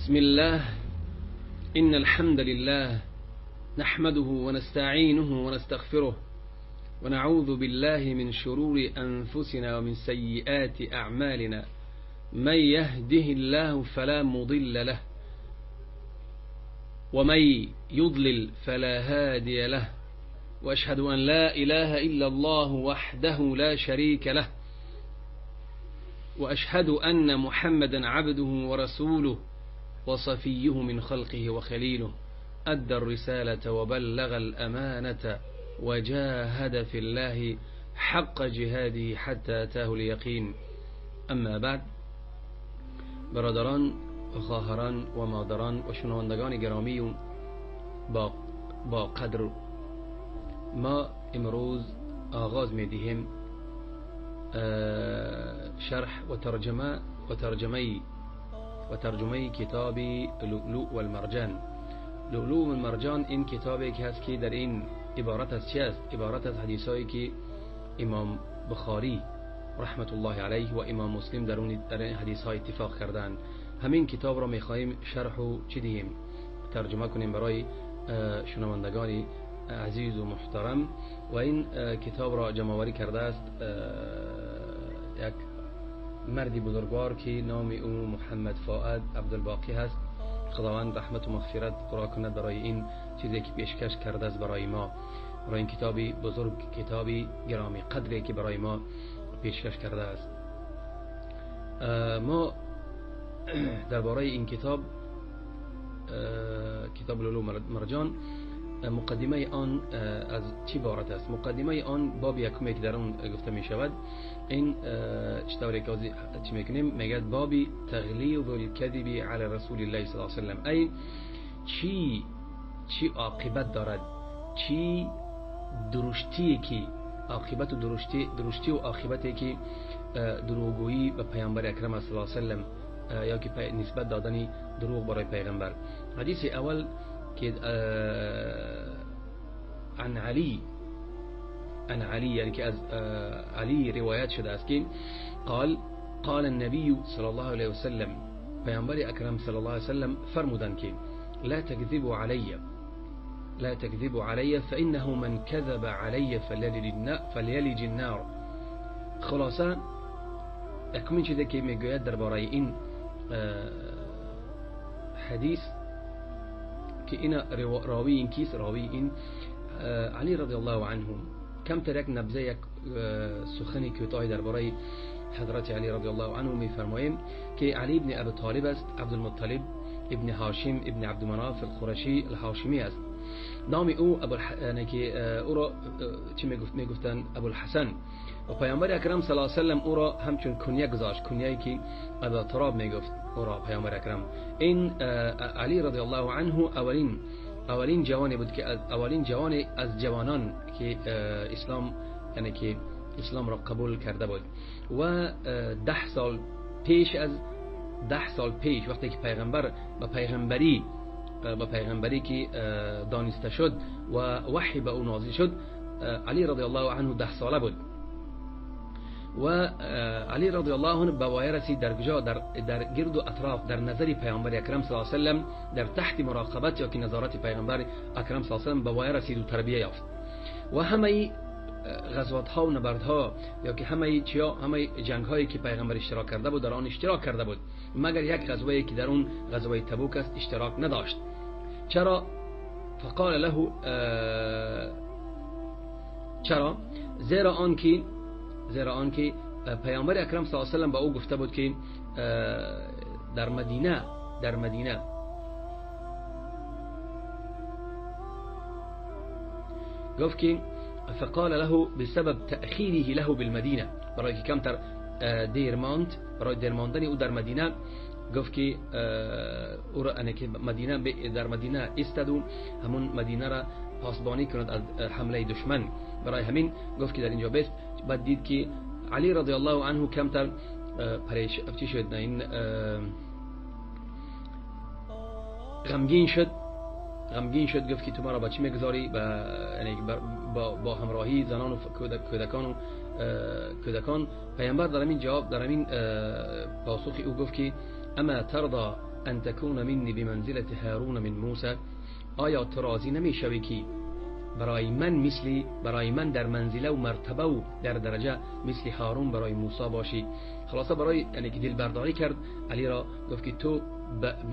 بسم الله إن الحمد لله نحمده ونستعينه ونستغفره ونعوذ بالله من شرور أنفسنا ومن سيئات أعمالنا من يهده الله فلا مضل له ومن يضلل فلا هادي له وأشهد أن لا إله إلا الله وحده لا شريك له وأشهد أن محمدا عبده ورسوله وصفيه من خلقه وخليله أدى الرسالة وبلغ الأمانة وجاهد في الله حق جهاده حتى أتاه اليقين. أما بعد، برادران و خواهران و مادران و شنوندگان گرامی و با قدر، ما امروز آغاز میدهیم شرح و ترجمه کتاب لؤلؤ والمرجان. لؤلؤ والمرجان این کتابی که هست که در این عبارت از چی است؟ عبارت از حدیثایی که امام بخاری رحمت الله علیه و امام مسلم در این حدیث های اتفاق کردند. همین کتاب را میخواهیم شرح و چی دهیم، ترجمه کنیم برای شنوندگان عزیز و محترم. و این کتاب را جمع آوری کرده است یک مردی بزرگوار که نام او محمد فؤاد عبدالباقی هست. خداوند رحمت و مغفرت را کند برای این چیزی که پیشکش کرده است برای ما، برای این کتابی بزرگ، کتابی گرامی قدری که برای ما پیشکش کرده است. ما درباره این کتاب، کتاب لؤلؤ مرجان، مقدمه آن از چی عبارت است؟ مقدمه آن باب یکمی که در آن گفته می شود، این چطوری که چی میکنیم، میگه باب تغلیظ الکذب علی رسول الله صلی الله علیه و سلم، ای چی عاقبت دارد، چی درشتی که عاقبت و درشتی و عاقبتی که دروغگویی به پیامبر اکرم صلی الله علیه و سلم یا که نسبت دادن دروغ برای پیغمبر. حدیث اول که عن علی، یعنی که از علی روایت شده است که قال النبی صلی الله علیه وسلم، پیامبر اکرم صلی الله علیه وسلم فرمودند که لا تكذبوا علی، لا تكذبوا علی فإنه من كذب علی فلیلج النار. خلاصه یکمین چیزی که میگوید درباره این حدیث که این راوی این کیست؟ راوی این علی رضی الله عنه. کمتر یک نبذه، یک سخنی کوتاهی درباره حضرت علی رضی الله عنه میفرماییم که علی ابن ابی طالب است، عبدالمطلب ابن هاشم ابن عبدمناف القرشی الهاشمی است. نام او که او را چی میگفتن؟ ابوالحسن. و پیامبر اکرم صلی الله علیه و سلم او را همچون کنیه گذاشت، کنیه‌ای که ابا تراب میگفت او را پیامبر اکرم. این علی رضی الله عنه اولین جوانی بود که اولین جوان از جوانان که اسلام، یعنی که اسلام را قبول کرده بود. و 10 سال پیش از 10 سال پیش وقتی که پیغمبر به پیغمبری که دانسته شد و وحی به او نازل شد، علی رضی الله عنه 10 ساله بود. و علی رضی الله عنه به وایه رسید در کجا؟ در گرد و اطراف، در نظر پیامبر اکرم صلی الله علیه و سلم، در تحت مراقبت یا که نظارت پیغمبر اکرم صلی الله علیه و سلم به وایه رسید و تربیه یافت. و همه غزوات ها و نبردها یا که همه چیا، همه جنگ هایی که پیغمبر اشتراک کرده بود در آن اشتراک کرده بود، مگر یک غزوه که در اون غزوه تبوک است اشتراک نداشت. چرا؟ فقال له، چرا؟ زیرا آن که پیامبر اکرم صلی الله علیه و سلم با او گفته بود که در مدینه گفت که فقال له بسبب تأخیره له بالمدینه، برای که کمتر دیر ماند، برای دیر ماندن او در مدینه، گفت که او را که مدینه در مدینه ایستاد و همون مدینه را پاسبانی کند از حمله دشمن. برای همین گفت که در اینجا بست. بعد دید که علی رضی الله عنه کمتر پریش چی شد، این غمگین شد. گفت که تو مرا با چی میگذاری؟ یعنی با همراهی زنان و کودکان. پیامبر در همین جواب، در همین پاسخ او گفت که اما ترضى ان تكون مني بمنزلة هارون من موسى؟ آیا تو راضی نمیشوی که برای من مثلی، برای من در منزله و مرتبه و در درجه مثل هارون برای موسی باشی؟ خلاصه برای یعنی که دلبرداری کرد علی را، گفت که تو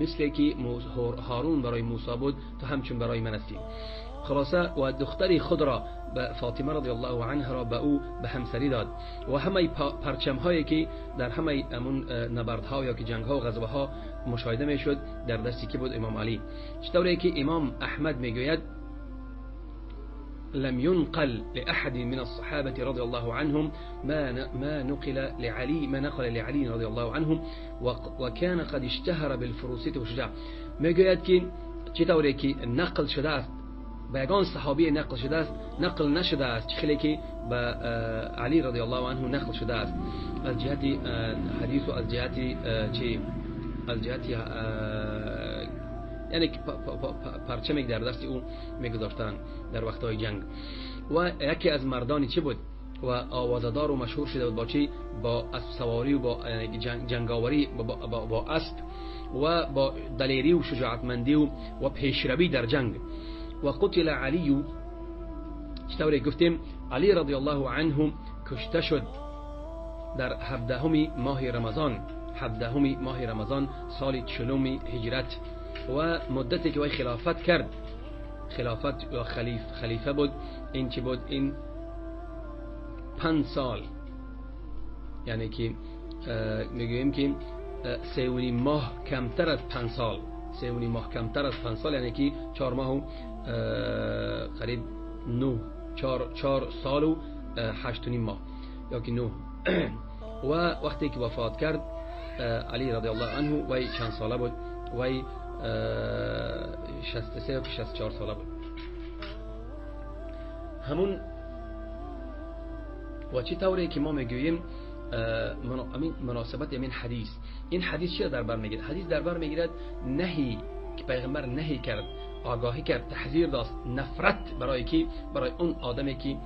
مثل که هارون برای موسی بود تو همچون برای من هستی. خلاصه و دختری خود را به فاطمه رضی الله عنها را به او به همسری داد و همه پرچم هایی که در همه امون نبردها یا که جنگ ها و غزوه ها مشاهده میشد در دستی که بود امام علی. چطوری که امام احمد میگوید لم ينقل لأحد من الصحابة رضي الله عنهم ما نقل لعلي، ما نقل لعلي رضي الله عنهم وكان قد اشتهر بالفروسية والشجاعة. میگوید که چطوری که نقل شده است به یگان صحابی نقل شده است، نقل نشده است خیلی که به علی رضی الله عنه نقل شده است از جهت حدیث و از جهت چی، از جهت یعنی پرچمی در دست او میگذاشتند در وقتهای جنگ. و یکی از مردانی چی بود و آوازدار و مشهور شده بود با چی؟ با اسب سواری و با جنگاوری با اسب و با دلیری و شجاعتمندی و پیشروی در جنگ. و قتل علی، چطوری گفتیم علی رضی الله عنه کشته شد در 17 ماه رمضان، 17 ماه رمضان سال 40 هجرت. و مدتی که وی خلافت کرد، خلافت یا خلیفه بود، این چی بود؟ این 5 سال، یعنی که میگوییم که 3.5 ماه کمتر از 5 سال، 3.5 ماه کمتر از 5 سال، یعنی که 4 ماه و قریب 9، 4 سال و 8.5 ماه یا که 9. و وقتی که وفات کرد علی رضی الله عنه وی چند ساله بود؟ وی 63 یا 64 ساله بود همون. و چه طوری که ما میگوییم مناسبت این حدیث، این حدیث چه در بر میگیرد؟ حدیث در بر میگیرد نهی که پیغمبر نهی کرد، آگاهی کرد، تحذیر داشت، نفرت برای کی؟ برای اون آدمی که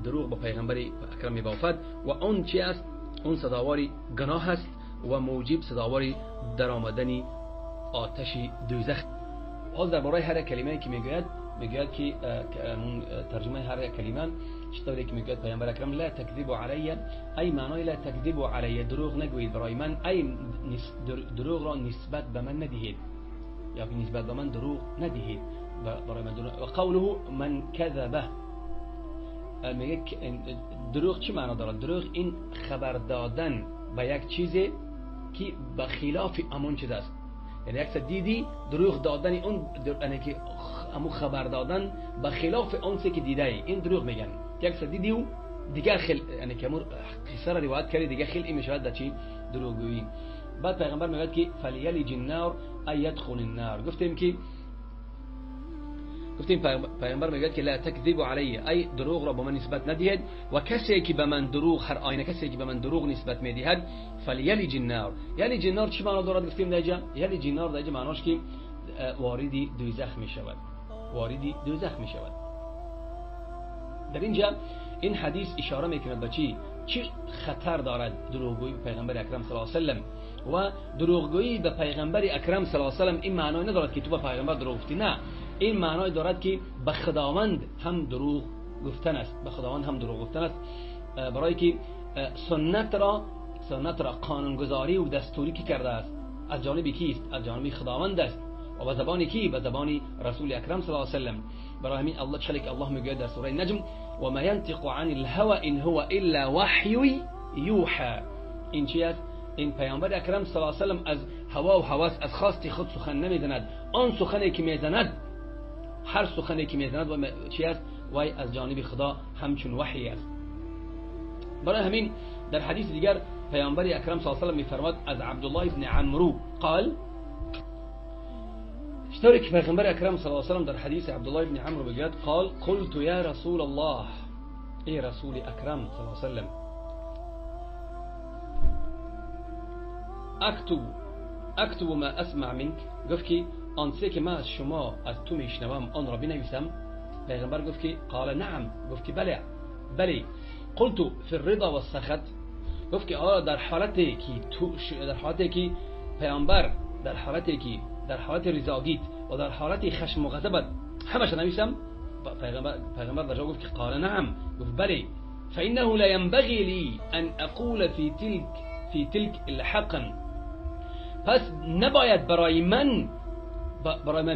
دروغ با پیغمبر اکرم میبافد و اون چی است؟ اون صداواری گناه است و موجب صداواری در آمدن آتش دوزخ. باز درباره هر کلمه که میگوید، میگوید که ترجمه هر کلمه چطوری که میگوید پیامبر اکرم لا تکذبوا علی، ای معنای لا تکذبوا علی، دروغ نگویید برای من، ای دروغ را نسبت به من ندهید، یا نسبت به من دروغ ندهید برای من دروغ. و قوله من کذبه، میگه دروغ چی معنا دارد؟ دروغ این خبر دادن به یک چیزی که به خلاف امان چیز است، یعنی یک دیدی دروغ دادن اون، یعنی که امو خبر دادن به خلاف اون چیزی که دیده ای، این دروغ میگن. یک دیدی و دیگر خل، یعنی که امور قصه را روایت کردی دیگه خل این میشود در چی؟ دروغگویی. بعد پیغمبر میگه که فلیلج النار ای يدخل النار. گفتیم که گفتیم پیغمبر میگه که لا تکذبوا علی، ای دروغ را به من نسبت ندهید و کسی که به من دروغ، هر آینه کسی که به من دروغ نسبت میدهد فلیلج النار. یلج النار چی معنا دارد؟ گفتیم دیگه یلج النار دیگه معناش که وارد دوزخ میشود، وارد دوزخ میشود. در اینجا این حدیث اشاره میکند به چی؟ چی خطر دارد دروغگویی به پیغمبر اکرم صلی الله علیه و سلم. و دروغگویی به پیغمبر اکرم صلی الله علیه و سلم این معنای ندارد که تو به پیغمبر دروغ گفتی، نه، این معنای دارد که به خداوند هم دروغ گفتن است، به خداوند هم دروغ گفتن است. برای که سنت را قانونگذاری و دستوری که کرده است از جانب کیست؟ از جانب خداوند است و به زبان کی؟ به زبان رسول اکرم صلی الله علیه و سلم. برای همین الله چلیک الله میگوید در سوره نجم و ما ينطق عن الهوى ان هو الا وحی یوحى. این چی است؟ این پیامبر اکرم صلی الله علیه و سلم از هوا و هوس، از خواست خود سخن نمیزند. آن سخنی که میزند، هر سخنی که میزند و چی است؟ وای از جانب خدا همچون وحی است. برای همین در حدیث دیگر پیامبر اکرم صلی الله علیه و سلم میفرماد از عبدالله ابن عمرو قال، چطوری که پیغمبر اکرم صلی الله علیه و سلم در حدیث عبدالله ابن عمرو بگوید قال قلت یا رسول الله، ای رسول اکرم صلی الله علیه و سلم، اکتب ما اسمع منک، گفت که آنچه که من از شما از تو میشنوم آن را بنویسم. پیغمبر گفت که قال نعم، گفت که بله بله. قلت فی الرضا والسخط، گفت که آره در حالتی که تو، در حالتی که پیامبر در حالتی که در حالت رضاگیت و در حالت خشم و غضبت همش نویسم؟ پیغمبر در جواب گفت که قال نعم، گفت بله. فإنه لا ينبغي لي أن أقول في تلك إلا حقا. پس نباید برای من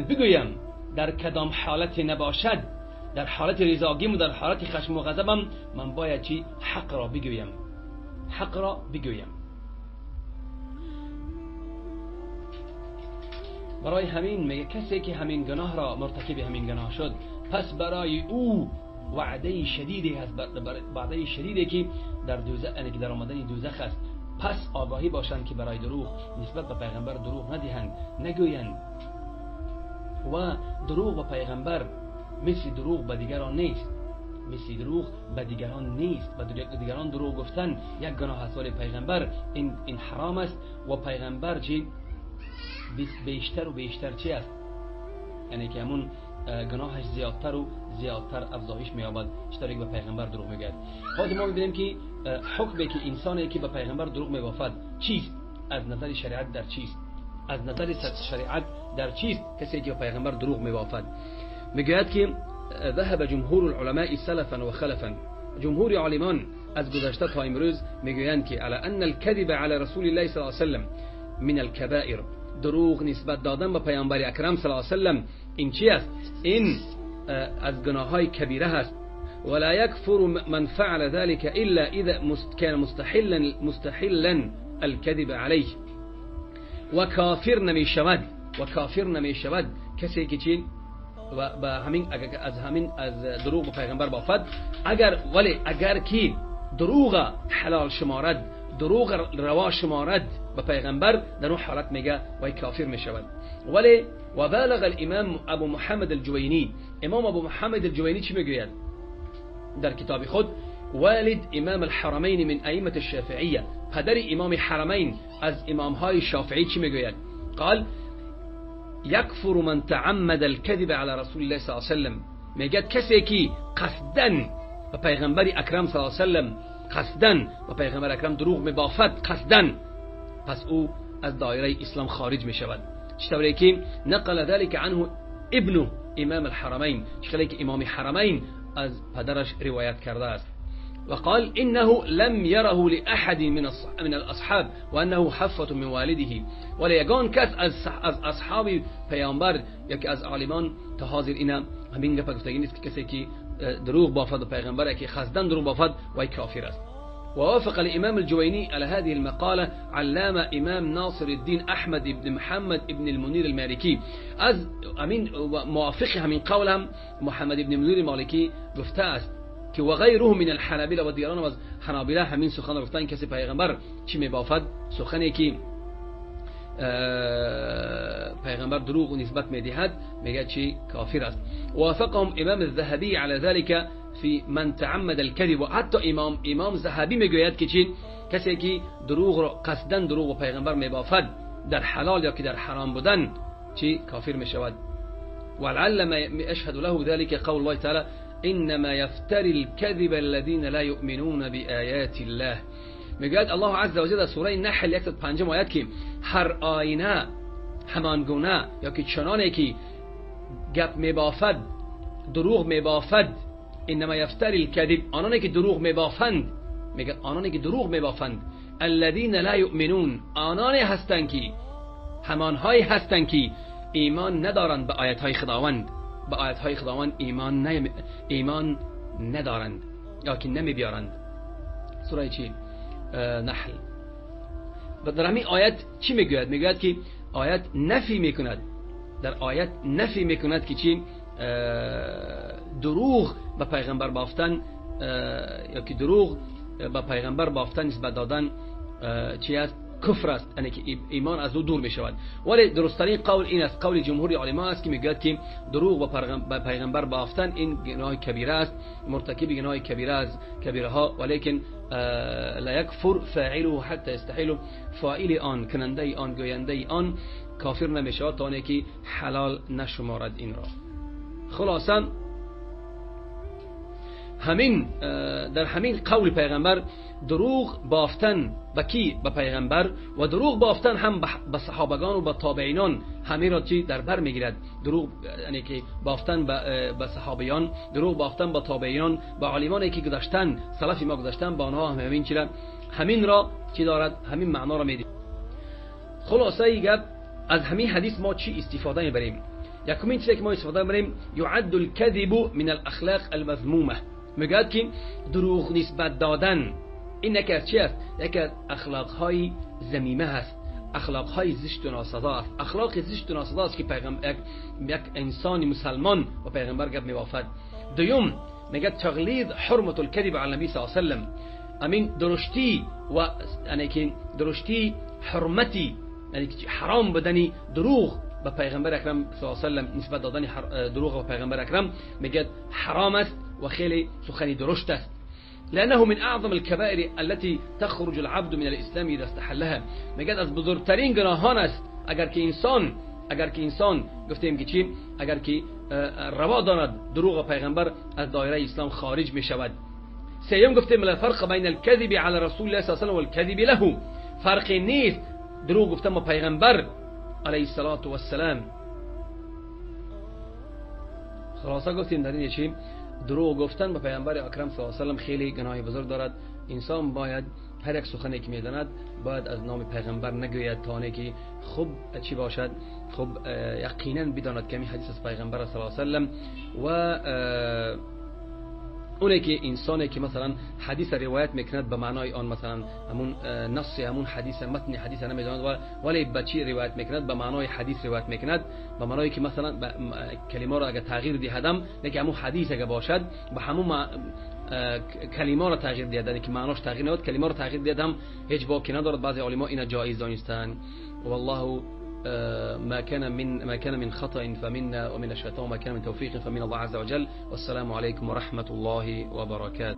بگویم در کدام حالت نباشد، در حالت رضاگیم و در حالت خشم و غضبم من باید چی؟ حق را بگویم، حق را بگویم. برای همین میگه کسی که همین گناه را مرتکب همین گناه شد، پس برای او وعده شدیدی هست، وعده شدیدی که در دوزخ، یعنی که در آمدن دوزخ است. پس آگاهی باشند که برای دروغ نسبت به پیغمبر دروغ ندهند، نگویند. و دروغ به پیغمبر مثل دروغ به دیگران نیست، مثل دروغ به دیگران نیست. به دیگران دروغ گفتن یک گناه است، ولی پیغمبر این حرام است. و پیغمبر چی بیشتر و بیشتر چی است؟ یعنی که همون گناهش زیادتر و زیادتر افزایش می‌یابد چطوری که به پیغمبر دروغ میگوید. خود ما می‌بینیم که حکمی که انسانی که به پیغمبر دروغ میبافد چیست؟ از نظر شریعت در چیست؟ از نظر شریعت در چیست کسی که به پیغمبر دروغ میبافد؟ میگوید که ذهب جمهور العلماء سلفا و خلفا، جمهور عالمان از گذشته تا امروز میگویند که علی ان الكذب علی رسول الله صلی الله علیه و سلم من الكبائر، دروغ نسبت دادن به پیامبر اکرم صلی الله علیه و سلم این چی است؟ این از گناه‌های کبیره هست. ولا يكفر من فعل ذلك الا اذا كان مستحلا الكذب عليه. و کافر نمیشود، و کافر نمیشود کسی که چی و به همین از همین از دروغ به پیغمبر بافد، اگر ولی اگر کی دروغ حلال شمارد، دروغ روا شمارد به پیغمبر، در اون حالت میگه وای کافر میشود. ولی و بالغ الامام ابو محمد الجوینی، امام ابو محمد الجوینی چی میگوید در کتاب خود؟ والد امام الحرمین من ائمه الشافعیه، پدر امام حرمین از امام های شافعی چی میگوید؟ قال یکفر من تعمد الكذب على رسول الله صلی الله علیه و سلم. میگه کسی که قصداً به پیغمبر اکرم صلی الله علیه و سلم، قصداً به پیغمبر اکرم دروغ میبافد، قصداً، پس او از دایره اسلام خارج میشود. چطوری که نقل ذلك عنه ابن امام الحرمین، چطوری که امام حرمین از پدرش روایت کرده است. وقال إنه لم يره لأحد من الأصحاب وأنه حفة من والده. ولی یگان کس از اصحاب پیامبر یکی از عالمان تا حاضر اینا همین گپ گفتگی نیست که کسی که دروغ بافد و پیغمبر که قصداً دروغ بافد وای کافر است. ووافق الإمام الجويني على هذه المقالة علامة إمام ناصر الدين أحمد بن محمد بن المنير المالكي. از امین موافق همین قولم محمد بن منیر المالکی گفته است که و غیره من الحنابلة و دیگران از حنابلة همین سخن گفتن کسی پیغمبر چی میبافد، سخنی که پیغمبر دروغ نسبت میدهد میگه چی کافر است. وافقهم امام الذهبی على ذلك في من تعمد الكذب. و حتی امام ذهبی میگوید که چی کسی که دروغ را قصدا دروغ پیغمبر میبافد در حلال یا که در حرام بودن چی کافر میشود. ولعل ما يشهد له ذلك قول الله تعالى انما يفتري الكذب الذين لا يؤمنون بآيات الله. میگوید الله عز وجل در سوره نحل 105 آیت که هر آینه همانگونه یا که چنانه که گپ میبافد دروغ میبافد، انما یفتری الكذب، آنانی که دروغ میبافند، میگه آنانی که دروغ میبافند، الذين لا يؤمنون، آنانی هستند که همانهایی هستند که ایمان ندارند به آیت های خداوند، به آیت های خداوند ایمان ندارند یا که نمی بیارند. سوره چی؟ نحل. و در همین آیت چی میگوید؟ میگوید که آیت نفی میکند، در آیت نفی میکند که چی؟ دروغ به پیغمبر بافتن یا که دروغ به پیغمبر بافتن نسبت دادن چی است؟ کفر است، یعنی که ایمان از او دور می شود. ولی درستترین قول این است، قول جمهور علما است که میگوید که دروغ به پیغمبر بافتن این گناه کبیره است، مرتکب گناه کبیره از کبیره ها، ولیکن لا یکفر فاعله حتی یستحیل، فاعل آن، کننده آن، گوینده آن کافر نمی شود تا آنکه حلال نشمارد این را. خلاصا همین در همین قول پیغمبر دروغ بافتن به کی؟ به پیغمبر، و دروغ بافتن هم به صحابگان و به تابعینان، همین را چی در بر میگیرد. دروغ یعنی که بافتن به صحابیان، دروغ بافتن به تابعینان، به عالمانی که گذشتن، سلف ما گذشتن، به آنها هم همین چی را، همین را چی دارد، همین معنا را میده. خلاصه ای گپ از همین حدیث ما چی استفاده میبریم؟ یکمین چیزی که ما استفاده میبریم، یعد الكذب من الاخلاق المذمومه. میگوید که دروغ نسبت دادن این یکی از چی است؟ یکی از اخلاقهای ذمیمه هست، اخلاقهای زشت و ناسزا است. اخلاق زشت و ناسزا است که پیغمبر یک انسان مسلمان و پیغمبر گپ میبافد. دوم میگه تغلیظ حرمت الكذب علی النبی صلی الله علیه و سلم، امین درشتی و یعنی که درشتی حرمتی، یعنی حرام بدنی دروغ به پیغمبر اکرم صلی الله علیه و سلم نسبت دادن دروغ به پیغمبر اکرم، میگه حرام است و خیلی سخنی درشت است. لأنه من أعظم الكبائر التي تخرج العبد من الإسلام إذا استحلها. میگه از بزرگترین گناهان است اگر که انسان گفتیم که چی، اگر که روا داند دروغ پیغمبر از دایره اسلام خارج می شود. سیوم گفتیم لا فرق بین الكذب على رسول الله صلی الله علیه و سلم والكذب له، فرقی نیست دروغ گفتن با پیغمبر علیه الصلاة والسلام. خلاصه گفتیم در این چی، دروغ گفتن به پیامبر اکرم صلی الله علیه و سلم خیلی گناه بزرگ دارد. انسان باید هر یک سخنی که میداند باید از نام پیغمبر نگوید تا که خوب چی باشد، خوب یقینا بداند که این حدیث از پیغمبر صلی الله علیه و سلم. و اونه که انسانی که مثلا حدیث روایت میکند به معنای آن، مثلا همون نص همون حدیث متن حدیث نمیداند ولی به چی روایت میکند، به معنای حدیث روایت میکند، به معنای که مثلا کلمه را اگه تغییر دهدم لیکن همون حدیث اگه باشد به همون کلمه را تغییر دهد، یعنی که معناش تغییر نداد، کلمه را تغییر دهدم هیچ باکی ندارد. بعضی علما اینا جایز دانستند. والله ما كان من خطأ فمنا ومن الشيطان، وما كان من توفيق فمن الله عز وجل. والسلام عليكم ورحمة الله وبركاته.